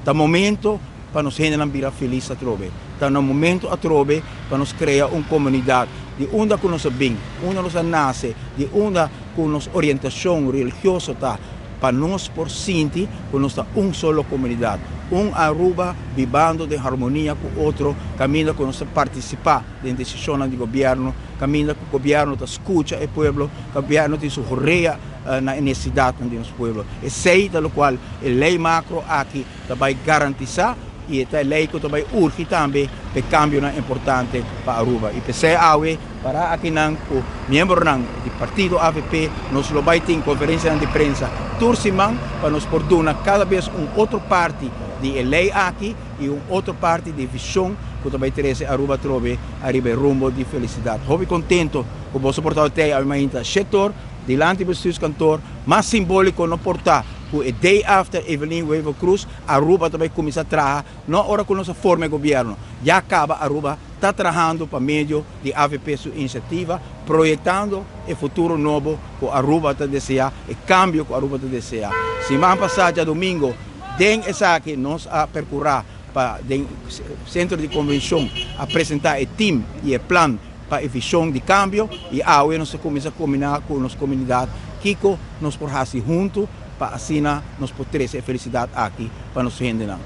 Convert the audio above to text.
Ta momento pa nos hendenan bira felis atrobe. Ta na momento atrobe pa nos crea un comunidad di unda cu nos a bin, unda nos a nace, di unda cu nos orientacion religioso ta, pa nos por sinti cu nos ta un solo comunidad, un Aruba bibando den harmonia cu otro, caminda cu nos ta participa den decisionnan di gobierno, caminda cu gobierno ta scucha e pueblo, gobierno tin su horea na e necesidadnan di nos pueblo. Esey ta locual e ley macro aki ta bay garantisa y e ta e ley cu ta bay urgi tambe p'e cambionan importante pa Aruba. Y p'esey awe para akinan cu miembronan di partido avp nos lo bay tin conferencianan di prensa tur siman pa nos por duna cada bes un otro parti di e ley aki y un otro parti di e vision cu ta bay trece Aruba atrobe ariba e rumbo di felicidad. Hopi contento cu boso por tabata tey awe mainta shetor dilanti bestuurskantoor. Mas simbolico no por ta cu e day after Evelyn Wever Croes, Aruba ta bay cuminsa traha, no ora cu nos a forma e gobierno, ya caba Aruba ta trahando pa medio di avp su iniciativa, proyectando e futuro nobo cu Aruba ta desea, e cambio cu Aruba ta desea. Siman pasa djadomingo den esaki nos a percura pa den Centro di Convencion a presenta e team y e plan pa e vision di cambio y awe nos ta cuminsa combina cu nos comunidad kico nos por haci hunto pa asina nos por trece e felicidad aki pa nos hendenan.